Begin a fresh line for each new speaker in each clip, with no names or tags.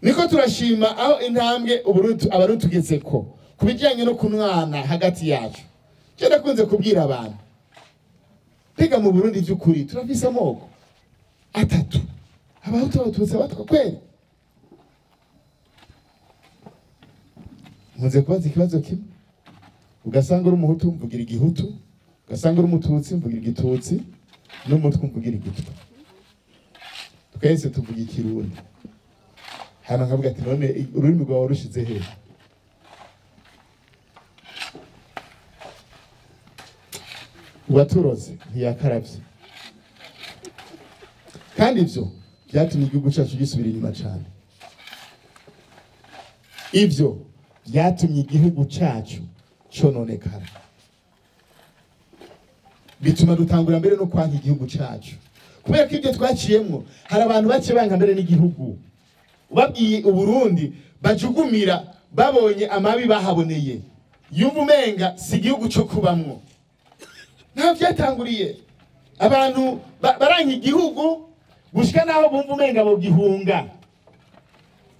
Niko turashima aho intambwe Abarundi tugezeko ku bijyanye no kunwana hagati yacu. Je ndakunze kubwira abantu, mbega mu Burundi by'ukuri turafise amoko atatu: Abahutu, Abatutsi, Abatwa. Kweli nkunze kubaza ikibazo kimwe, ugasanga uri Umuhutu mvugira Igihutu, ugasanga uri Umututsi mvugira Igitutsi, n'Umutwe mvugira Igitwa. Twese tuvuga Ikirundi. Hano nkavuga ati: "None ururimi rwawe rushize hehe?" Uwaturoze ntiyakaravye. Kandi ivyo byatumye igihugu cyacu gisubira inyuma cyane. Ivyo byatumye igihugu cyacu cononekara, bituma dutangura mbere no kwanka igihugu cyacu, kubera ko ibyo twaciyemwo, hari abantu baciye banka mbere n'igihugu. Ubabwiye Uburundi bajugumira, babonye amabi bahaboneye, yumva umenga si igihugu cyo kubamwo. Ntaho byatanguriye, abantu baranka igihugu gushika naho bumva umenga bogihunga,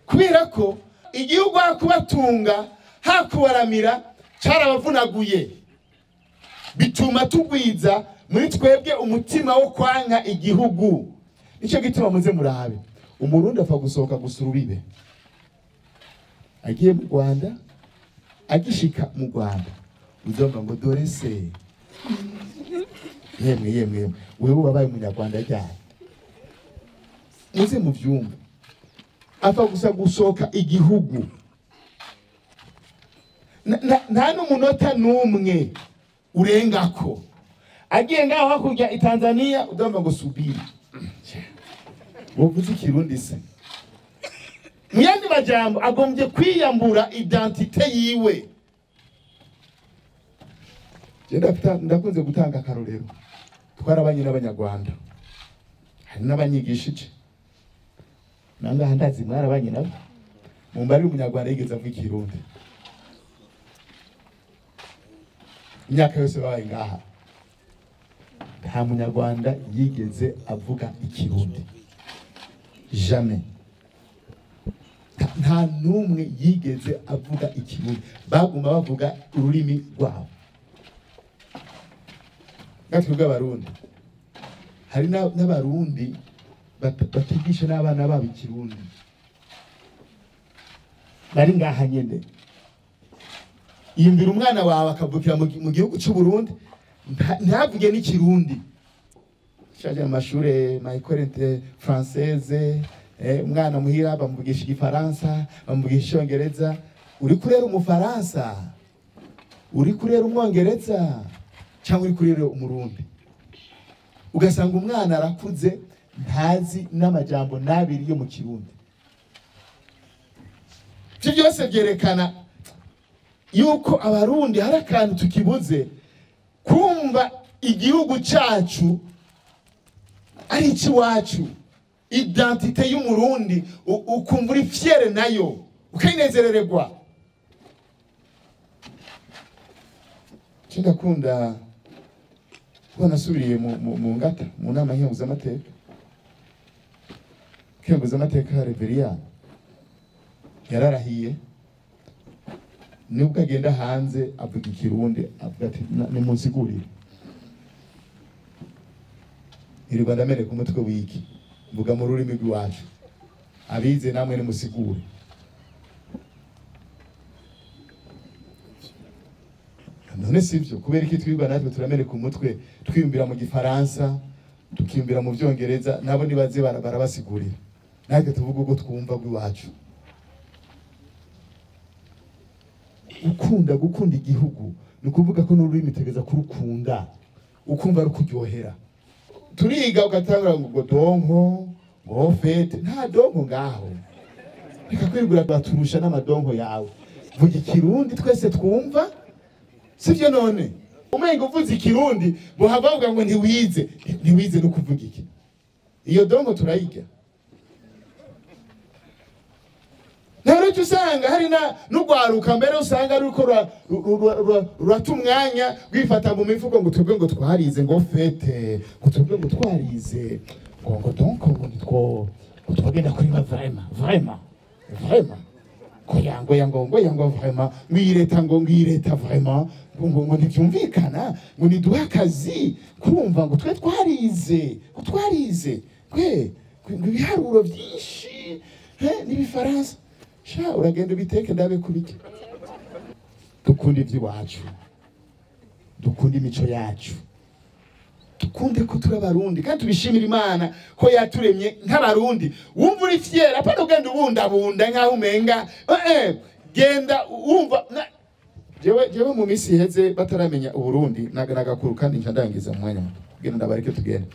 kubera ko igihugu hakubatunga, hakubaramira, carabavunaguye. Bituma tugwiza muri twebwe umutima wo kwanka igihugu. Nicyo gituma muze murabe, Umurundi apfa gusohoka gusa urubibe agiye mu Rwanda, agishika mu Rwanda uzumva ngo: "Dore se yemwe, yemwe, yemwe, wewe wabaye Umunyarwanda ryari?" Muze muvyumve, apfa gusa gusohoka igihugu, nta n'umunota n'umwe urengako, agiye ngaho hakurya i Tanzania udumva ngo: "Subiri, wovuze Ikirundi se?" Mu yandi majambo, agombye kwiyambura identité yiwe. Je ndakunze gutanga akarorero. Twarabanye n'Abanyarwanda, hari n'abanyigishije nangaha, ndazi mwarabanye nabo. Mumbari Umunyarwanda yigeze avuga Ikirundi imyaka yose babaye ngaha? Nta Munyarwanda yigeze avuga Ikirundi, jamais. Nta n'umwe yigeze avuga Ikirundi, baguma bavuga ururimi rwabo. Natwe bw'Abarundi, hari n'Abarundi batigisha n'abana babo Ikirundi bari ngaha nyene. Yumvira umwana wawe akavukira mu gihugu cy'u Burundi, ntavuge n'Ikirundi. Shaje mu mashure, ma école française, umwana muhira bamuvugisha Igifaransa, bamuvugisha Icyongereza. Uri kurera Umufaransa, uri kurera Umwongereza, cyangwa uri kurera Umurundi? Ugasanga umwana arakuze, ntazi n'amajambo n'abiri yo mu Kirundi. Ibyo byose byerekana yuko Abarundi hari akantu tukibuze, kumva igihugu cyacu ari icy'iwacu, identité y'Umurundi, ukumva uri fier nayo, ukayinezerererwa. Je ndakunda kuba nasubiriye mu ngata mu nama nkenguzamateka. Nkenguzamateka Reveriyani yararahiye, nubwo agenda hanze avuga Ikirundi, avuga ati: "Nimunsigurire, irirwa ndamereka umutwe w'iki, mvuga mu rurimi rw'iwacu, abize namwe nimusigure." None sivyo? Kubera iki twirwa natwe turameneka umutwe, twiyumvira mu Gifaransa, tukiyumvira mu Vyongereza? Nabo nibaze barabasigurira, natwe tuvuga uko twumva rw'iwacu. Gukunda igihugu ni ukuvuga ko n'ururimi utegereza kurukunda, ukumva rukuryohera. Turiga ugatangura ngo donc, ngo fait. Nta donc ngaho, reka kwirigura baturusha n'ama donc yawe. Vuga Ikirundi twese twumva, sivyo? None umenga uvuze Ikirundi bohava bavuga ngo ntiwize. Ntiwize no kuvuga iki? Iyo donc turayirya. Ntaruca usanga hari na n'ugwaruka mbere usanga ruriko rurata umwanya rwifata mu mifuko ngo twebwe ngo twarize, ngo fait, ngo twebwe ngo twarize, ngo donc, ngo nitwo, ngo twagenda kuri ba vraiment vraiment. Vraiment ngo yango ngo yango vraiment ngireta ngo ngireta vraiment ngo ngo ntibyumvikana ngo niduha akazi kurumva ngo twe twarize ngo twarize kwe ngo ibiharuro byinshi n'ibifaransa sha uragenda ubiteke ndabe kubiki. Dukunde iby'iwacu, dukunde imico yacu, dukunde ko turi abarundi kandi tubishimira Imana ko yaturemye nk'abarundi. Wumva uri fier apana ugenda ubundabunda nkaho umenga genda wumva. Jewe mu minsi iheze bataramenya Uburundi nagakuru kandi nca ndangiza mu mwanya muto kugira ndabareke tugende.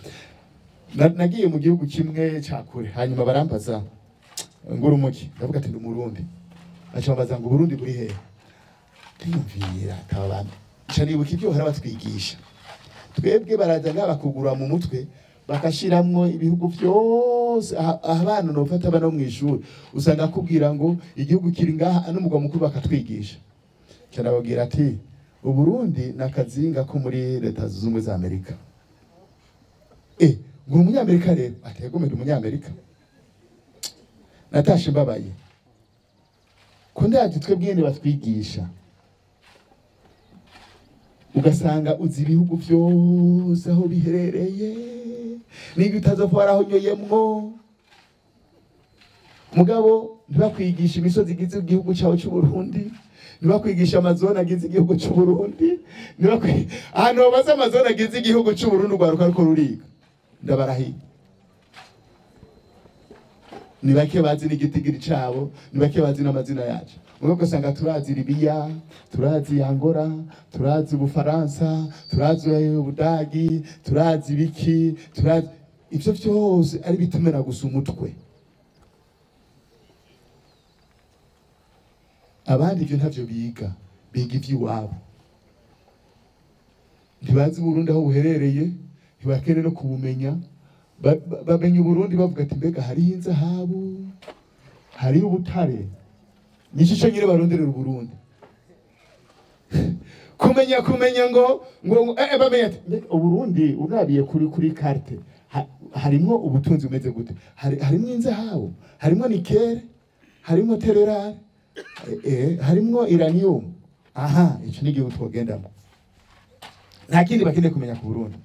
Nagiye mu gihugu kimwe ca kure hanyuma barambaza ngo uri umuki, ndavuga ati ndi umurundi. Baca bambaza ngo Uburundi buri hehe? Ndiyumvira kabambe nca nibuka ibyo bahora batwigisha twebwe, baraza ngaha bakugura mu mutwe bakashiramwo ibihugu byose. Abana nofata abana bo mw'ishuri usanga akubwira ngo igihugu kiri ngaha n'umugwa mukuru bakatwigisha. Nababwira ati Uburundi nakazinga ko muri Leta Zunze Ubumwe za Amerika. Ngo umunyamerika rero ategomera umunyamerika. Natashe mbabaye ko ndaje twebwe batwigisha ugasanga uzi ibihugu byose aho biherereye niba utazopfa warahonyoyemwo. Mugabo ntibakwigisha imisozi igize igihugu cyawe cy'u Burundi, ntibakwigisha amazone agize igihugu cy'u Burundi, ahantu babaza amazone agize igihugu cy'u Burundi urwaruka ariko ruriga ndabarahiye. Ni bake bazi n'igitigiri cabo, ni bake bazi n'amazina yacu. Mugabo ugasanga turazi Libiya, turazi Angola, turazi Ubufaransa, turazi Ubudagi, turazi ibiki, turazi ivyo vyose ari bitumera gusa umutwe. Abandi ivyo ntavyo biga, biga ivy'iwabo. Ntibazi Uburundi aho buherereye, ntibakere no kubumenya. Bamenya Uburundi bavuga ati mbega hariho inzahabu, hariho ubutare. Nico nyine baronderera Uburundi. Kumenya ngo ngo bamenya ati mbega Uburundi urabiye kuri carte harimwo ubutunzi bumeze gute? Harimwo inzahabu, harimwo nikere, harimwo tererare, harimwo uranium. Aha, ico ni igihugu twogendamo. Nta kindi bakeneye kumenya ku Burundi.